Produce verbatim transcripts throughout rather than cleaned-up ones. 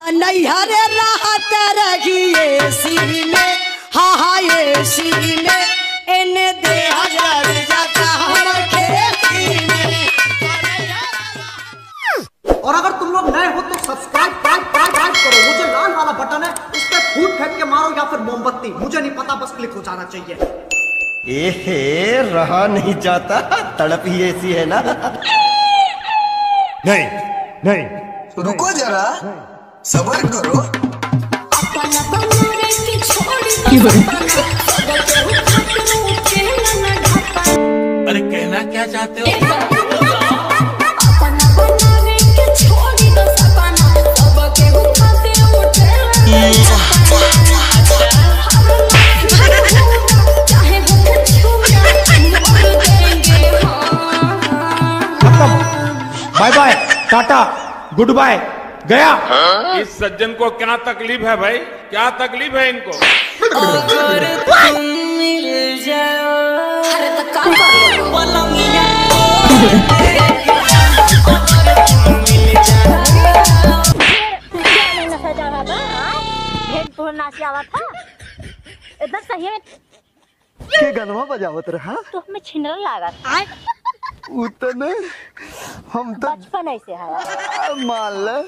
नैहरे रहत रही एसी में, हाँ, हाँ, एसी में, एने देह जर जाता हमर खेती में। और अगर तुम लोग नए हो तो सब्सक्राइब, क्राइब, क्राइब, क्राइब करो। वो जो लाल वाला बटन है, उस पे फूट फेंक के मारो या फिर मोमबत्ती, मुझे नहीं पता, बस क्लिक हो जाना चाहिए। एहे, रहा नहीं जाता, तड़प ही ऐसी है ना। नहीं, नहीं। रुको जरा, सबर करो। अपन बनावे के छोड़ी दो सपना, सब केहू खातिर उठेला ना ढापा। अरे कहना क्या चाहते हो? अपन बनावे के छोड़ी दो सपना, सब केहू खातिर उठेला ना ढापा। चाहे होखे छूना, मोड़ देंगे हम। खत्म। Bye bye, tata, good bye, गया। इस सज्जन को क्या तकलीफ है भाई, क्या तकलीफ है इनको? अगर तुम मिल जाओ, अरे तो काम कर लो। पलंगिया। अगर तुम मिल जाओ। क्या नहीं नशा चढ़ा था, हाँ? भेंट तोड़ नाच आवा था। एकदम सही है। के गनवा बजावत रहा? तो हमें छिनरा लागत। उ त नहीं, हम तो बचपन ऐसे है। मान ले,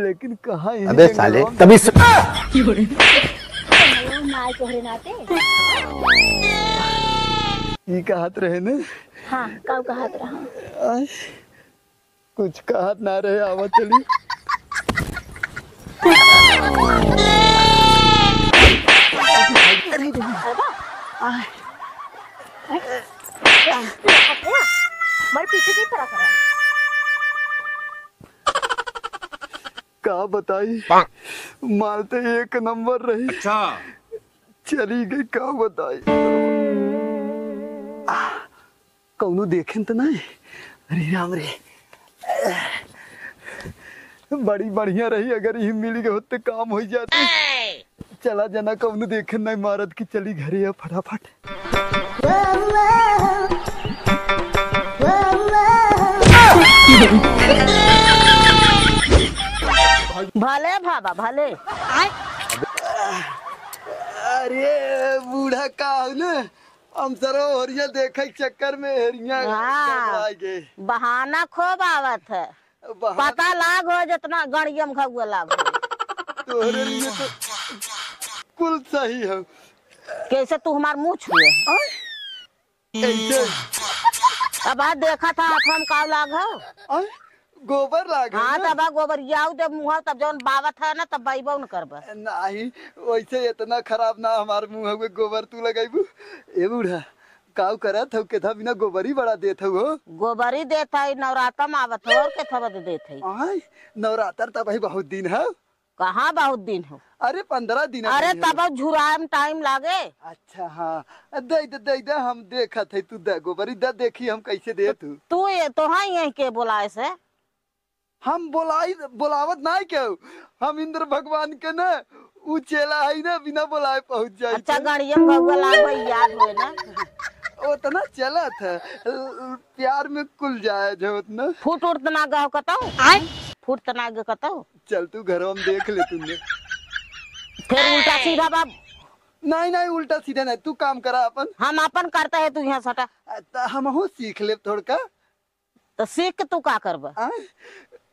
लेकिन कहाँ यही अबे साले, गनवा में तभी से नाय तोहरे नाते। ई कहत रहे ने? हाँ, काऊ कहत रहा? आय। कुछ कहत ना रहे, आवा चली। अरे बा। आय। आय। मर पीछे की तरफ है। का बताई? माल तो एक नंबर रही। अच्छा। चली गई, का बताई? कौनो देखेन त नहीं? अरे राम रे, बड़ी बढ़िया रही अगर यही मिल गए होते, काम हो जाते। चला जना, कौनो देखेन नहीं मारत कि चली घरे अब फटाफट। भले बाबा, भले। अरे बूढ़ा का हो ना, हम सरो होरिया देखे के चक्कर में हेरिया हाँ, गड़बड़ा गए। बहाना खूब आवत है। बहाना पता लाग हो जितना गड़ियम घउआ लाग हो। तोहरे लिए तो कुल सही हो। कैसे तू हमार मुँह छुए? आय? कैसे? अब आज देखा था हाथ में काव लाग हो। आय? गोबर लाग है हाँ, ना? तब गोबरियाऊ दे मुँह, तब जौन बावत है ना, तब बैबो न करबा। नहीं, वैसे इतना खराब ना हमार मुँह हुए, गोबर तू लगैबू। ए बूढ़ा, काऊ करत हऊ, केथा बिना गोबरी बड़ा देत हऊ हो? गोबरी देत है, नवराता में आवत हो, और केथा बदे देत है? आय, नवरात्र तब है बहुत दिन है। कहाँ बहुत दिन हो? अरे, पन्द्रह दिन अरे, अभी हो। तब झुराए में टाइम लागे। अच्छा, हाँ, दे दे, दे दे, हम देखत है, तू दे गोबरी दे, देखी हम कैसे देत हूँ। तू ये, तोहा यहीं के बोलाए से? हम बोलाई, बोलावत नाई केहू, हम इंद्र भगवान के न, उ चेला है न, बिना बोलाए पहुँच जाई अच्छा, थे। गड़िया में भगवा लाग भाई, याद होए ना। ओतना चलत है, प्यार में कुल जायज है ओतना। फुट उट तना गहो कतौ? आय? फुट तना गहो कतौ? चल तू घर हम देख ले तूने। फिर उल्टा सीधा बाब। नहीं, नहीं, उल्टा सीधा नहीं, तू काम करा अपन। हम अपन करता है, तू यहाँ सटा। आ, त हमहू सीख लेब थोड़का। त सीख के तू का करबा? आ?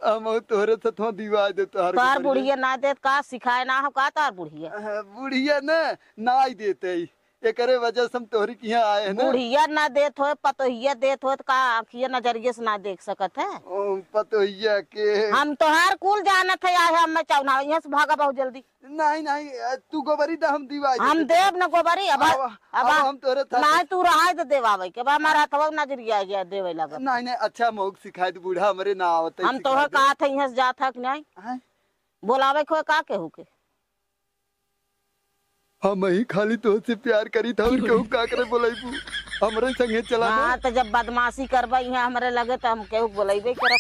हमहू तोहरे सथवा दिवा दे तोहर तोहर बुढ़िया। बुढ़िया ना देत का, सिखाए ना हो का तोहर बुढ़िया? आ, बुढ़िया ना, ना ही देते ही। एकरे वजह से हम तोहरी किहाँ आए हैं ना। बुढ़िया ना देत होए, पतोहिया देत होए, त का आँखिया नजरिए से ना देख सकत है? ओ, पतोहिया के। हम तोहार कुल जानत है, आए हम मैं चौना, यहाँ से भागा बहुत जल्दी। नहीं, नहीं, अ, तू गोबरी दा, हम दिवाई हम देते। देब न गोबरी, अब, अब, अब अब हम तोरे थाते नहीं, तू रहाई दे देवावे के, अब हमारा हथवा नजरिया गया देवे लगा। नहीं, नहीं, अच्छा मौक सिखाई दे, बूढ़ा हमरे ना आवत है, हम सिखाई तोहर दे। कहा था यहाँ से जात है कि नहीं? हैं? बोलावे के होए का केहू के? हम ही खाली तोहसे प्यार करी था, और केहू का करे बोलाइबू? हमरे संगे चला ना। हाँ, तो जब बदमाशी करबा यहाँ हमरे लगे, तो हम केहू के बोलाइबे करब।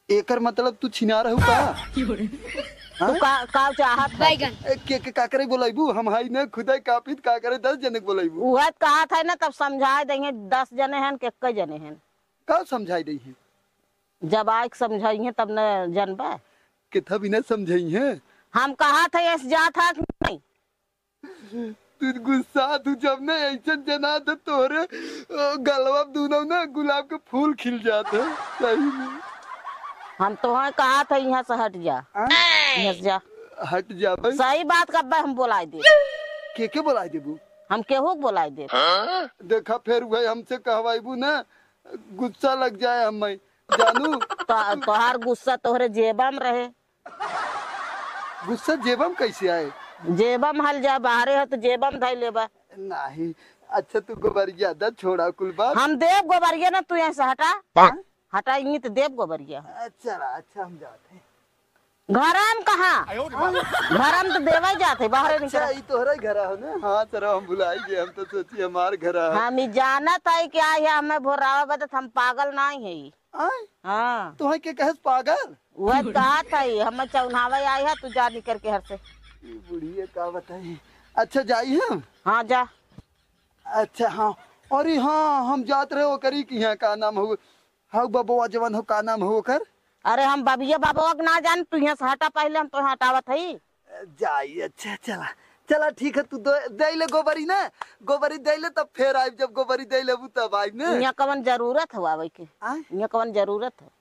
एकर मतलब तू छिनार हऊ का? हाँ? तू का, का चाहत बा? बैगन। ए, के, के, काकरे बोलाइबू? हम हाई न खुदाई काफी, काकरे दस जने के बोलाइबू? उहे त कहत है ना, तब समझाए देंगे, दस जने हैं, के कई जने हैं? का समझाई दई है? जब आए के समझाई है, तब न जनबा। कितना बिना समझाई है। हम कहा था, ऐसे जात है कि नहीं? तू गुस्सा, तू जब ना ऐसे जना तो तोरे, अ, गलवा दूनों ना गुलाब के फूल खिल जात है, सही में। हम तोहे कहा था, यहाँ से हट जा। हाँ? यहाँ से जा। हट जा भाई। सही बात कब्बे हम बोलाए दे। के के बोलाए देबू? हम केहू के बोलाए दे। देखा, फिर वही हमसे कहवाइबू ना, गुस्सा लग जाए हमें, जानू। तो, तोहार गुस्सा तोहरे जेबा में रहे। गुस्सा जेबा में कैसे आए? जेबा में हल जा, बाहरे है तो जेबा में धई लेबा। नहीं, अच्छा तू गोबरिया दा, छोड़ा कुल बात। हम देब गोबरिया ना, तू यहाँ से हटा। हाँ? हटा, यहीं तो देब गोबरिया। अच्छा, अच्छा, हम जाते हैं। घरा में कहाँ? आयो रे बाप। घरा में तो देवे जात है, बाहरे अच्छा, निकल। ई तोहरा ही घरा हो ना? हाँ सर, हम भुलाई गए, हम तो सोची हमार घरा हो। हम ई जानत है कि आई है, हमें भोरावा बदत, हम पागल नहीं है ई। आय? हाँ। तोहे के कहेस पागल? वह कहा था ही, हम चौन्हावे आई है, तू जा निकर के हर से। ई बुढ़िया का बताई। अच्छा, जाई हम? हाँ, जा। अच्छा, हाँ। अरे हाँ, हम जात रहे ओकरी की यहाँ, का नाम हो? हाउ बबुआ जवन हो, का नाम हो ओकर? अरे, हम बबिया बबुआ के ना जान, तू यहाँ से हटा पहले, हम तो हटावत हई। जाई, अच्छा, चला, चला, ठीक है, तू दे, दे ले गोबरी ना, गोबरी दे ले, तब फिर आइब, जब गोबरी दे लेबू तब आइब ना। यहाँ कवन जरूरत हो आवे के? आय? यहाँ कवन जरूरत हो?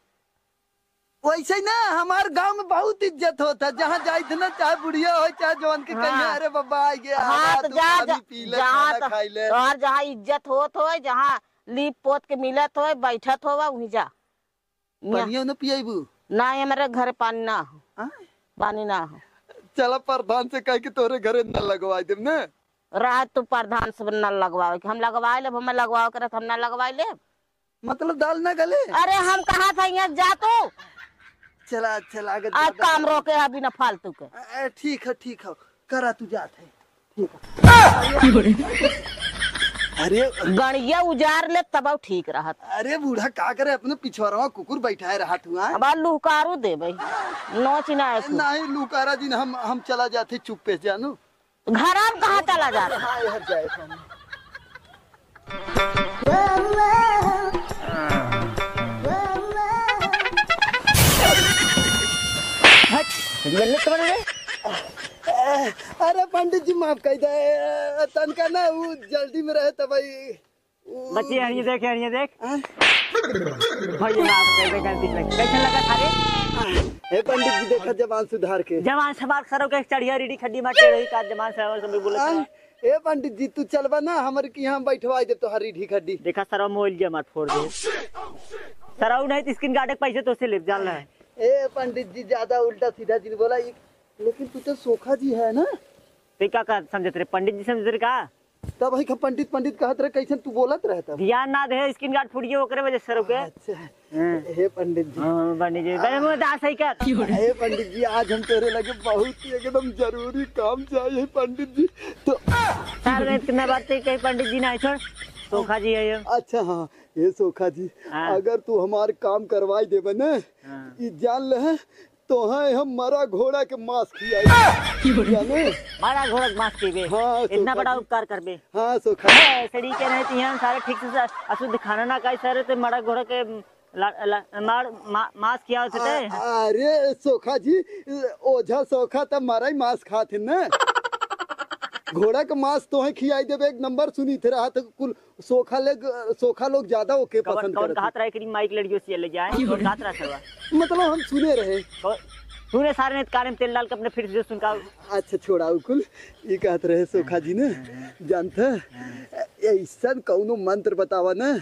वैसे ही ना, हमार गाँव में बहुत इज्जत होत है, जहाँ जाइत ना, चाहे बुढ़िया हो, चाहे जवान के, हाँ। कहिए, "अरे बाबा, आ गया, हाँ, हमार तो तू जा, पानी जा, पी ले, जहाँ खाना तो, खाई ले।" तोहार जहाँ इज्जत होत हो, जहाँ लीप पोत के मिलत हो, बैठत हो, वहीं जा। या। पनिया न पियाइबू? ना, हमारे घरे पानी ना हो। हाँ? पानी ना हो। चला, प्रधान से कह के तोरे घरे नल लगवाई देब ना। रह तू प्रधान से नल लगवावे के, हम लगवाए लेब, हमें लगवावे के रहत, हम ना लगवाए लेब। मतलब दाल ना गले? अरे, हम कहा था, यहाँ जा तू। चला, अच्छा लागत आज ज्यादा काम करना। रोके है बिना फालतू के। अ, अ, ठीक है, ठीक है, करा तू जात है। अरे गणिया उजार ले तब ठीक रहत। अरे बूढ़ा का करे, अपने पिछवारवा कुकुर बैठाए रहत हुआ है। अब लुहकारू दे भाई, नोच ना है तू। नहीं लुहकारा जी, हम, हम चला जाते चुप्पे से जानू। घरा में कहाँ चला जाता? हाँ, यहाँ जाए हम। हट, गलत बन गए। अरे पंडित जी, माफ कर दे, तनका ना वो जल्दी में रहे तब भाई। बच्ची, हरिये देख, हरिये देख। हाँ? भैया, माफ कर दे, गलती से लग-, कैसन लगा था रे? हे पंडित जी, देखा जबान सुधार के। जबान संभार करो के चढ़िया रीढ़ी खड्डी मारते रही का, जबान संभार सब बोलत हाँ? रहा। ए पंडित जी, तू चलबा ना, हमर के यहाँ बैठवाई दे तोहार रीढ़ी खड्डी। देखा सरवा मोबाइल जे हमार फोड़ दे। सरवा नहीं तो स्क्रीन गार्ड के पैसे तो से ले जान रहा है। ए पंडित जी, ज्यादा उल्टा सीधा जिन बोला, ई, लेकिन तू तो सोखा जी है ना? ते का, का समझत रहे, पंडित जी समझत रहे का? तब ही का पंडित, पंडित कहत रहे, कैसन तू बोलत रहे तब? ध्यान ना दे, स्क्रीन गार्ड फूट गया, ओकरे वजह से सरवा के। अच्छा। हाँ। हे पंडित जी। हाँ, पंडित जी, बड़े मुंह दास है क्या? हे पंडित जी, आज हम तोरे लगे बहुत ही एकदम जरूरी काम से आए हैं पंडित जी। तो साल में इतना बार ते कहीं पंडित जी ना है, छोड़। सोखा जी है ये। अच्छा हाँ, ये सोखा जी, हाँ। अगर तू हमार काम करवाई देबे ना, हाँ। ई जान ले, तोहे हम मरा घोड़ा के मांस खियाई। जाने? मरा घोड़ा के मांस खिएबे? हाँ, इतना सोखा बड़ा जी। उपकार करबे? हाँ, सोखा। ए, सड़ी के रहे तो यहाँ सारे ठीक से स-, अशुद्ध खाना ना खाई सारे, तो मरा घोड़ा के ला-, ला-, मार, मा-, मांस खियावत होते। आ, अरे सोखा जी, ओझा सोखा त मरा ही मांस खात है ना। घोड़ा के मांस तोहे खियाई देबे, एक नंबर सुनी थे रहा तो कुल सोखा लोग, सोखा लोग ज्यादा ओके कवन, पसंद कवन करत कहत है। रहे कि माइक लड़ियो से ले जाए, कवन कहत रहा सरवा? मतलब हम सुने रहे। कवन, तूने सारे ने कान में तेल डाल के अपने फिर से सुन का। अच्छा छोड़ा उ कुल, ये कहत रहे सोखा जी ने, जानत है, ऐसन कौनो मंत्र बतावा ना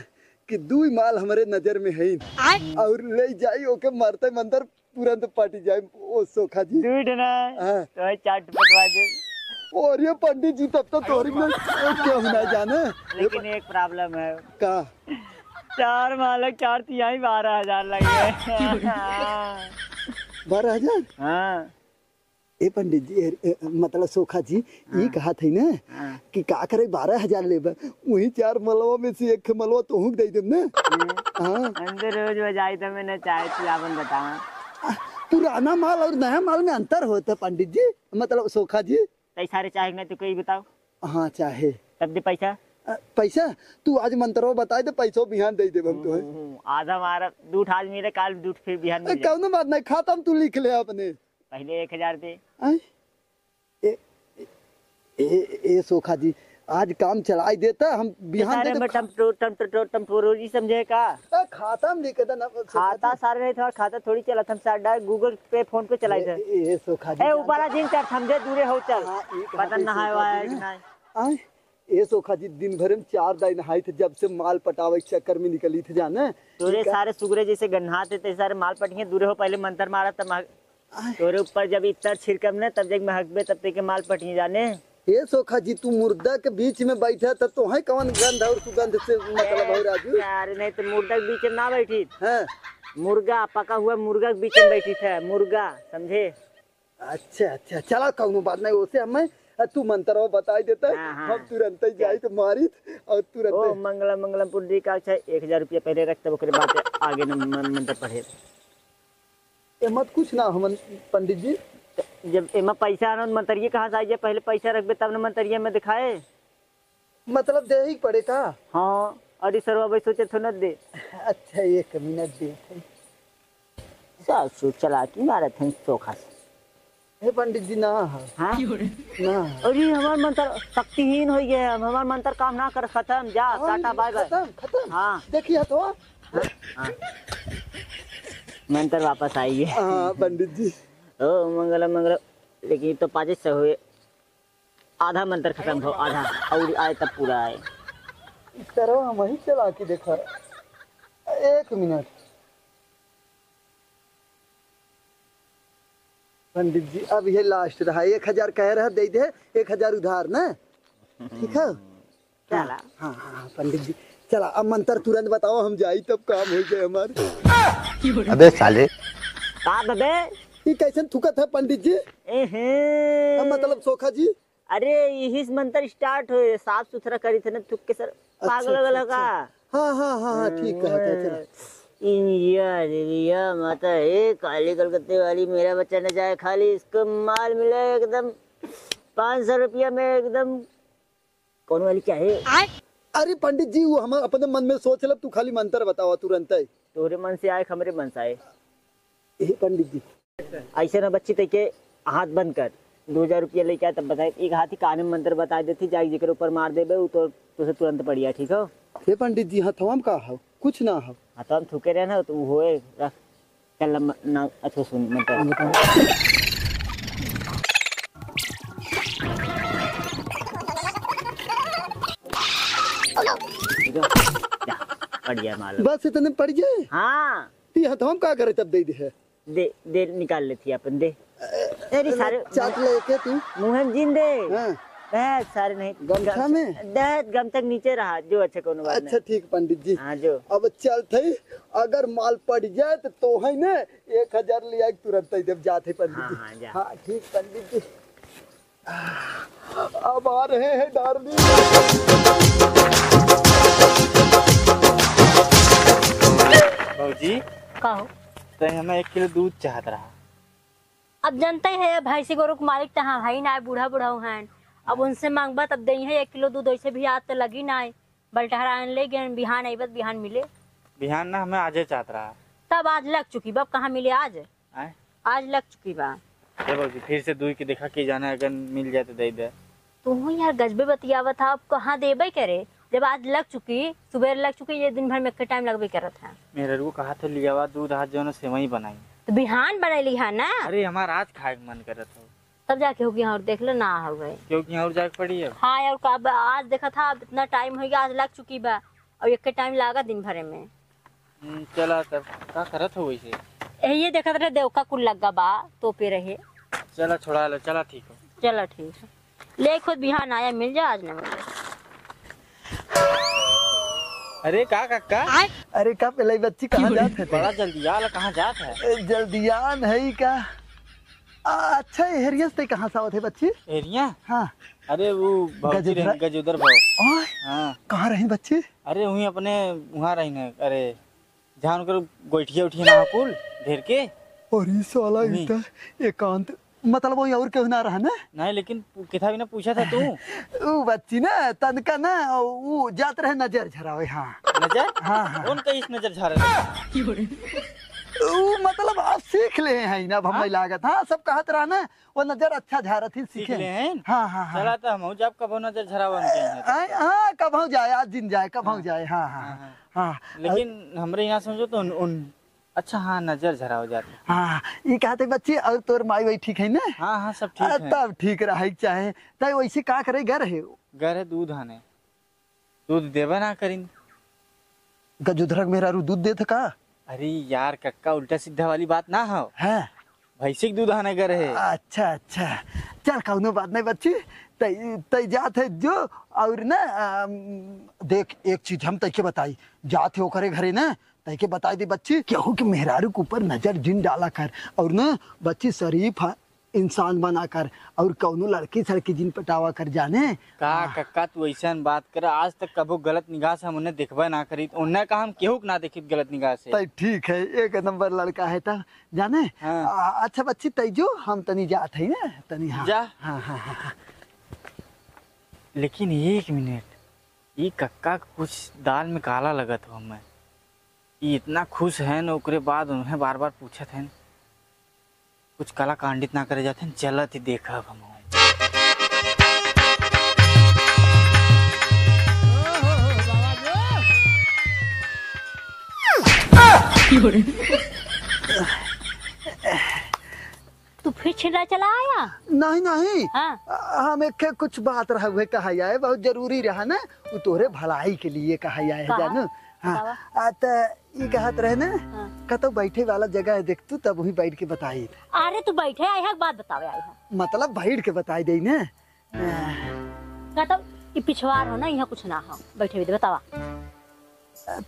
कि दुई माल हमरे नजर में है आय? और ले जाई ओके मरते मंत्र तुरंत पट जाए ओ सोखा जी। झूठ ना। हाँ। तो है चाट पटवा दे। और ये पंडित जी तब तो तोरी में क्या होना जाने। लेकिन एक प्रॉब्लम है। का? चार मालक चार तिहाई बारह हजार लगे। बारह हजार? हाँ। ए पंडित जी, ए, ए, मतलब सोखा जी, ई हाँ। कहा थे ना हाँ। कि का करे बारह हजार लेबे, वही चार मलवा में से एक मलवा तोहू के दे देब ना। हाँ। हाँ। हम तो रोज बजाई तो मैं ना चाहे तू आपन बतावा। आ, पुराना माल और नया माल में अंतर होता है पंडित जी, मतलब सोखा जी। तै सारे चाहे ना तो कोई बताओ। हाँ चाहे। तब दे पैसा। अ, पैसा? तू आज मंतरवा बताइ दे, पैसो बिहान दइ देब हम तोहे। हम्म, हम्म, आधा मारा, दू ठो आज मिले, काल दू ठो फिर बिहान अ, मिले। कौनो बात नहीं, खाता में तू लिख ले अपने। पहिले एक हजार दे। आय? ए, ए, ए, ए, सोखा जी, आज काम चलाइ देता, हम बिहान दे सारे देब। में टम-, टो-, टम-, टो-, टो-, टेम्पोररी समझे का? ए, खाता में लिख दे ना, सोखा खाता जी। सारे नहीं, तुम्हारा खाता थोड़ी चलत, हम सारे डायरेक्ट Google Pay, PhonePe चलाइत है। ए, ए, ए, सोखा जी, ए, जानते ऊपर आ जिन चढ़, समझे दूरे हो चल। हाँ, ई कहा पता थे, ना है सोखा वाया जी कि ना। नहीं। आय? ए सोखा जी, दिन भर में चार दाई नहाइत, जब से माल पटावे के चक्कर में निकलित जाने। तोरे ठीक है। सारे सुगरे जैसे गन्हात है, ते सारे माल पटिए दूरे हो, पहिले मंतर मारा तब मा-, आय। तोरे ऊपर जब इत्तर छिड़कब ने, तब जब महकबे, तब तेके माल पटिए जाने। ए सोखा जी, तू मुर्दा के बीच में बैठा, तब तोहे कौन गंध और सुगंध से मतलब ए, हो, राजू? अरे नहीं तो मुर्दा के बीच में ना बैठी। हाँ। मुर्गा, पका हुआ मुर्गा के बीच में बैठी थे, मुर्गा, समझे? अच्छा, अच्छा, चला, कौनो बात नहीं, ओसे हमें, अ, तू मंतरवा बताइ देता, हाँ, हाँ। हम तुरंत ही चल। जाइत मारित और तुरंत ओ, ही। मंगलम, मंगलम पुंडरीकाक्ष, एक हजार रुपया पहिले रख, तब ओकरे बाद आगे न मन-, मंतर पढ़े। एमा त कुछ ना हमन, पंडित जी। जब एमा पैसा आनन, मंतरिये कहाँ से आई? जब पहिले पैसा रखबे, तब न मंतरिये में दिखाए। मतलब देही के पड़े का? हाँ, अरे सरवा भाई सोचे थो न दे। अच्छा, एक मिनट दे थे। सासू चलाकी मारत हैं चोखा से। हे पंडित जी, ना है। हाँ? ना है। अरे हमार मंतर शक्तिहीन हो गया है, अब हमार मंतर काम ना कर, खत्म, जा, हाँ, टाटा, बाय बाय। खत्म, खत्म। हाँ। देखिए तो। हाँ, हाँ। मंतर वापस आई है। हाँ, पंडित जी। ओ, मंगलम, मंगलम। लेकिन ई तो पाँचे सौ हुए। आधा मंतर खत्म हो, आधा, और आए तब पूरा आए। ई तरवा हम ही चला के देखा। एक मिनट। पंडित जी, अब ये last रहा, एक हजार कह रहा, दे दे, एक हजार उधार ना, ठीक है? चला। हाँ, हाँ, हाँ, पंडित जी, चला, अब मंतर तुरंत बताओ, हम जाई तब काम हो जाए हमारे। अबे साले। का बे? ई कैसन थुकत है पंडित जी? एहे। अब मतलब सोखा जी? अरे, यही से मंतर start होए, साफ सुथरा करी थे ना, थुक के सर, अच्छा, पागल अच्छा, वाला अच्छा। का? हाँ, हाँ, हाँ, हाँ, ठीक कहा था, चला। इंडिया, इंडिया, माता हे, काली कलकत्ते वाली, मेरा बच्चा न जाए खाली, इसको माल मिले एकदम पाँच सौ रुपया में एकदम, कौन वाली क्या है? अरे पंडित जी, वो हम अपने मन में सोच लब, तू खाली मंतर बतावा तुरंत है। तोरे मन से आए, हमरे मन से आए। ए पंडित जी, ऐसे ना बच्ची, तैके हाथ बंद कर, दो हजार रुपया लेके आ, तब बताए। एक हाथ ही काने में मंतर बता देती, जाके जेकर ऊपर मार देबे, उ तो तुसे तुरंत पड़िया, ठीक हो? हे पंडित जी, हथवा में का हो? कुछ ना हो। हथवा में थूके रहे ना, तो उ होए, रख। चल, लम-, ना, अच्छा सुन, मंतर। बताओ। ठीक हो? जा, पड़ गया माल। बस इतने पड़ गए? हाँ। ती हथवा में का करे तब दे दे है? दे, दे, निकाल लेती अपन, दे। अरे सारे, चाट लेके तू। मुँह में जिन दे। हाँ। दे, सारे नहीं। गमछा में? दे, गमछा के नीचे रहा, जो अच्छा कोनो बात अच्छा, नहीं। ठीक पंडित जी। हाँ, जो। अब चल थे, अगर माल पड़ जाए तो, तो है ना, एक हजार ले आए तुरंत ही देव जात है पंडित हाँ, जी। हाँ, जा। हाँ, ठीक पंडित जी। अब आ रहे हैं डार्लिंग। भौजी, का हो? तैं हमें एक किलो दूध चाहत रहा। अब जनते है, भैंसी गोरू के मालिक त हम हई ना, बूढ़ा बूढ़ा हैं। अब हाँ। उनसे मांगबा तब देइहैं एक किलो दूध, वैसे भी आज त लगी ना है। बलटहरा आन ले गए, बिहान अइबा त बिहान मिले। बिहान ना, हमें आजे चाहत रहा। तब आज लग चुकी बा, अब कहाँ मिले आज? आय? आज लग चुकी बा। ए भौजी, फिर से दुई के देखा कि जाने अगर मिल जाए तो दे दे। तू यार गजबे बतियावत हा, अब कहाँ देबे करे? जब आज लग चुकी, सुबेर लग चुकी, ये दिन भर में एक टाइम लगबे करत है। मेहररुआ कहा थे लियावा दूध, आज जो ना सेवई बनाई। तो बिहान बनैली है ना? अरे हमार आज खाए के मन करत हो। तब जाके होगी और देख लो ना हो गए। क्योंकि और जाके पड़ी अब। हाँ यार, का अब आज देखा था, अब इतना टाइम हो गया, आज लग चुकी बा और एक टाइम लागा दिन भरे में। हम्म, चला तब, का करत हो वैसे? ए, ये देखत रहे, देवका कुल लग्गा बा, तो पे रहे। चला, छोड़ा लो, चला, ठीक हो। चला, ठीक है। ले खुद बिहान आया, मिल जा, आज न मिले। अरे, का, काका? अरे, का पेलाई बच्ची, कहाँ जात है? बड़ा जल्दियाल, कहाँ जात है? ए, जल्दियान है ही का? आ, अच्छा, एहरिया से कहाँ से आवत है बच्ची? एहरिया? हाँ। अरे, वो भौजी रही, गजोधर? गजोधर भाव। ओए, हाँ। कहाँ रही बच्ची? अरे, वहीं अपने, वहाँ रही न, अरे, जहाँ उनकर गोइठिया उठिया ना हो कुल, ढेर के। अरे साला, वहीं। ई त एकांत मतलब वही और केहू ना रहा ना? नहीं, लेकिन पू-, किथा भी ना पूछा था तू। ऊ बच्ची ना, तनका ना, ऊ जात रहे नजर झरावे, हाँ। नजर? हाँ, हाँ। कौन कहिस नजर झारे? ऊ मतलब अब सीख ले हैं ना, अब हमें हाँ? लागत। हाँ, सब कहत रहा ना, वो नजर अच्छा झारत ही सीख सीखे। ले हैं? हाँ, हाँ, हाँ। चला तो हम जाब कबो नजर झरावन के यहाँ। आए, हाँ, कबहू जाए, आज दिन जाए, कबहू हाँ। जाए, हाँ, हाँ, हाँ, हाँ। हाँ। लेकिन हमरे यहाँ समझो तो उन, उन अच्छा, हाँ, नजर झराव जात है। हाँ, ई कहते बच्ची, और तोर माई वाई ठीक है ना? हाँ, हाँ, सब ठीक आ, है। तब ठीक रहे के चाहे। तै वैसे का करे, घर है? घर है, दूध आने। दूध देबे ना करिन। गजोधरा के मेहरारू दूध देत का? अरे यार कक्का, उल्टा सीधा वाली बात ना हो। हाँ। भैंसी के दूध आने घर है। अच्छा, अच्छा, चल, कौनो बात नहीं बच्ची। तै, तै जात है जो, और ना, अम, देख, एक चीज हम तैके बताई, जात है ओकरे घरे ना, तैके बताई दे बच्ची, केहू के मेहरारू के ऊपर नजर जिन डाला कर। और ना बच्ची, शरीफ ह-, इंसान बना कर, और कौनो लड़की सड़की जिन पटावा कर, जाने। का हाँ। कक्का, तू ऐसन बात कर, आज तक कबो गलत निगाह से हम उन्हें देखबे ना करी, उन्हें का हम केहू के ना देखी गलत निगाह से। तै ठीक है, एक नंबर लड़का है त, जाने। हाँ। आ, अच्छा बच्ची, तै जो, हम तनी जात है ना, तनी, हाँ। जा। हाँ, हाँ, हाँ, हाँ। लेकिन एक मिनट, ई कक्का के कुछ दाल में काला लगत हो हमें। ई इतना खुश हैं, ओकरे बाद उन्हें बार बार पूछत हैं। कुछ कलाकांडित ना करे जाते हैं, चलत ही देखब हम। तू फिर छिनरा चला आया? नहीं, नहीं। हाँ। हम एक कुछ बात रहा हुए कहा जाए, बहुत जरूरी रहा ना, वो तोहरे भलाई के लिए कहा जाए, कहा? जानू। हाँ। बतावा। आ, त ई कहत रहे ना, हाँ। कतौ बैठे वाला जगह है, देख तू, तब वहीं बैठ के बताई। अरे, तू बैठे आए है, बात बतावे आए है। मतलब, बैठ के बताई दे ना। कतौ ई पिछवार हो ना, यहाँ कुछ ना हो, बैठे भी दे, बतावा।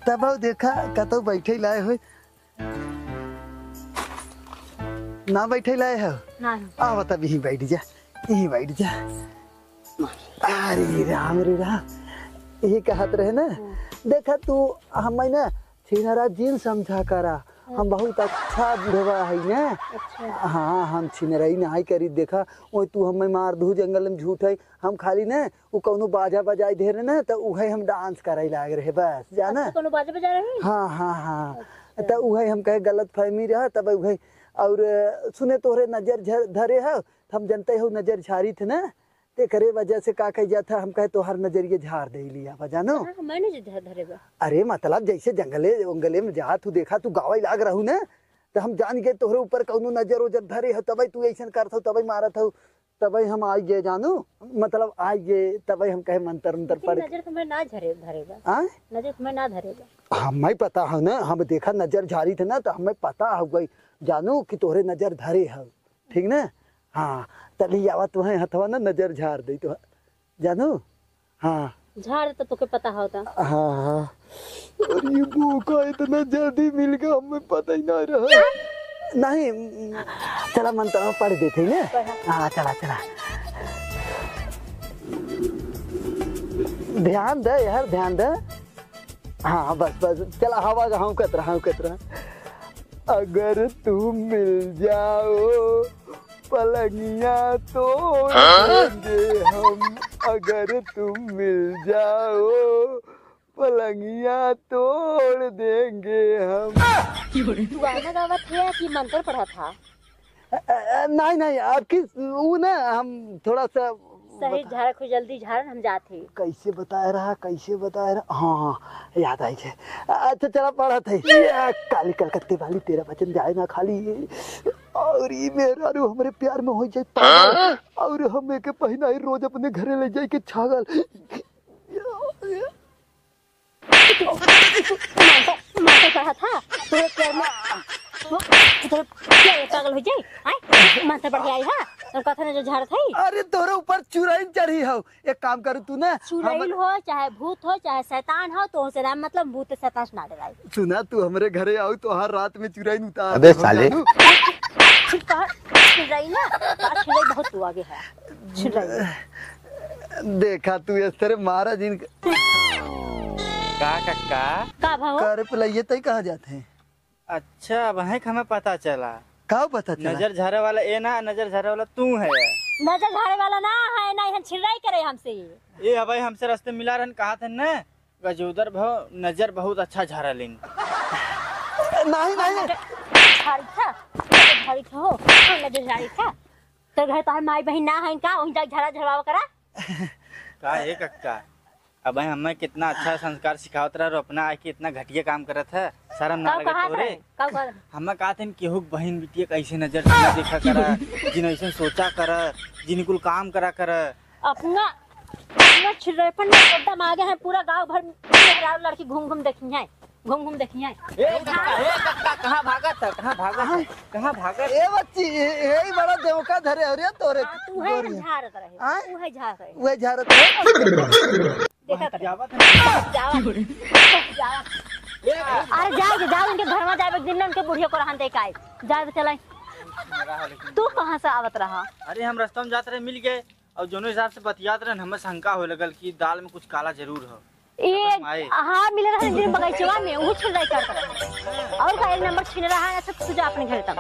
तब देखा, कतौ बैठे लाए हो, ना बैठे लाए हो। नहीं। आवा, तब यहीं बैठ जा, यहीं बैठ जा। अरे राम रे राम, यही कहत रहे ना। हम्म। देखा तू, हम ना छिनरा जिन समझा करा, हम बहुत अच्छा बुढ़वा है ना। अच्छा। हाँ, हम छिनराई नहीं करी। देखा, वो तू हमें मार दू जंगल में, झूठ है। हम खाली ना, वो कौनो बाजा बजाई दे रहे ना, तो उहे हम डांस करे लाग रहे बस, जाना। अच्छा, कौनो बाजा बजा रहे? हाँ, हाँ, हाँ। अच्छा। तो उहे हम कहे गलत फहमी रहा, तब उहे। और सुने, तोहरे नजर झर-, धरे हो, हम जनते हो नजर झारी थे ना, तेकरे वजह से का कही जात है, हम कहे तोहार नजरिए झार दे लिया बा, जानो। हाँ, मैंने जो ध-, धरे बा। अरे मतलब जैसे जंगले उंगले में जा तू देखा, तू गावे लाग रहू ना, तो हम जान गए तोहरे ऊपर कौनो नजर ओजर धरे हो, तबे तू ऐसन करत हो, तबे मारत हो, तबे हम आई गए जानू, मतलब आई गए, तबे हम कहे मंतर उंतर लेकिन पढ़ के। नजर तुम्हें ना झरे, धरे बा। आय? नजर तुम्हें ना धरे बा। हमें पता हो ना, हम देखा नजर झारी थे ना, तो हमें पता हो गई जानू कि तोहरे नजर धरे हो। ठीक ना? हाँ, तली आवा तुहें हथवा ना नजर झार दे तो, जानू? हाँ। झार तो तोके पता होता। हाँ, हाँ। और ये बोका इतना जल्दी मिल गया, हमें पता ही ना रहा। नहीं, चला मंत्र पढ़ देते हैं ना। पढ़ा। हाँ, चला, चला। ध्यान दे यार, ध्यान दे। हाँ, बस, बस, चला, हवा का हौंकत रहा, हौंकत रहा। अगर तुम मिल जाओ, पलंगिया तोड़ हाँ? देंगे हम। अगर तुम मिल जाओ, पलंगिया तोड़ देंगे हम। तू गाना गावत है कि मंत्र पढ़त हा? अ, अ, अ, नहीं, नहीं, आपकी, वो ना, हम थोड़ा सा सही बता- झारक हो, जल्दी झारन, हम जात ही। कैसे बताए रहा, कैसे बताए रहा? हाँ, हाँ, याद आई है। अच्छा, चला, पढ़त है। ये काली कलकत्ते वाली, तेरा वचन जाए ना खाली। और ये मेहरारू हमरे प्यार में हो जाए पागल। हाँ? और हम एके पहिनाई रोज अपने घरे ले जाए के छागल। मंत्र, मंत्र पढ़त हा, तोरे प्यार में, तोरे प्यार में पागल हो जाई, आय? मंत्र पढ़ के आई हा, हम कथा ने जो झाड़त हई। अरे, तोरे ऊपर चुड़ैल चढ़ी हो, एक काम करू तू ना, चुड़ैल हम हो, चाहे भूत हो, चाहे शैतान हो, तो से राम मतलब भूत शैतान से ना डराई। सुना, तू हमरे घरे आओ, तोहार रात में चुड़ैल उतार अबे दे, साले। जानू। चुप कर, चुड़ैल ना, बात चुड़ैल बहुत तू आगे है, चुड़ैल। देखा तू, इस तरह महाराज इनका का कक्का? का भाव? का रे पुलैया, तई कहाँ जात है? अच्छा, अब है हमें पता चला। का पता चला? नजर झारे वाला ए ना, नजर झारे वाला तू है। नजर झारे वाला ना है ना, इहन छिड़ाई करे हमसे। ए भाई, हमसे रस्ते मिला रहन, कहा थे न, गजोदर भव नजर बहुत अच्छा झारा लेन। नहीं, नहीं। झारी था, झारी था हो, नजर झारी था। तो घर तोहर माई बहिन ना है का, वहीं जाके झारा झरवावा करा। का हे कक्का, अब हमें कितना अच्छा संस्कार सिखावत रहा, और अपना आके इतना घटिया काम करत है, शर्म ना तब लगे कहा तोरे? करे? कब कर? हमें कहा थे केहू के बहिन बिटिया कैसे नजर से ना देखा करा, जिन ऐसे सोचा करा, जिन कुल काम करा करा। अपना, अपना छिलरेपन में एकदम आगे हैं, पूरा गांव भर में मेहरारू लड़की घूम घूम देखी हैं, घूम घूम देखी हैं। ए कक्का, ए कक्का, कहाँ भागत है, कहाँ भागत है, कहाँ भागत है? ए बच्ची, ए, ए ही बड़ा देवका धरे, अरे तोरे हाँ, तू है गोरिया। झारत रहे, आय? तू है झारत रहे। वह झारत है। देखा करे। जावत है। जावत। जावत। अरे जाओ, जाओ, उनके घर में जावे, एक दिन ना उनके बुढ़िया को रहन दे के आए। जाओ, चलाई। मेरा हाल है कि तू कहाँ से आवत रहा? अरे, हम रास्ता में जात रहे, मिल गए, और जोनो हिसाब से बतियात रहे, हमें शंका होए लगल कि दाल में कुछ काला जरूर हो। ए, आए। हाँ, मिले रहे दिन बगीचवा में, वो छिड़ाई करत रहे। और का एक नंबर छीने रहा है, अच्छा, तू जा अपने घर तब।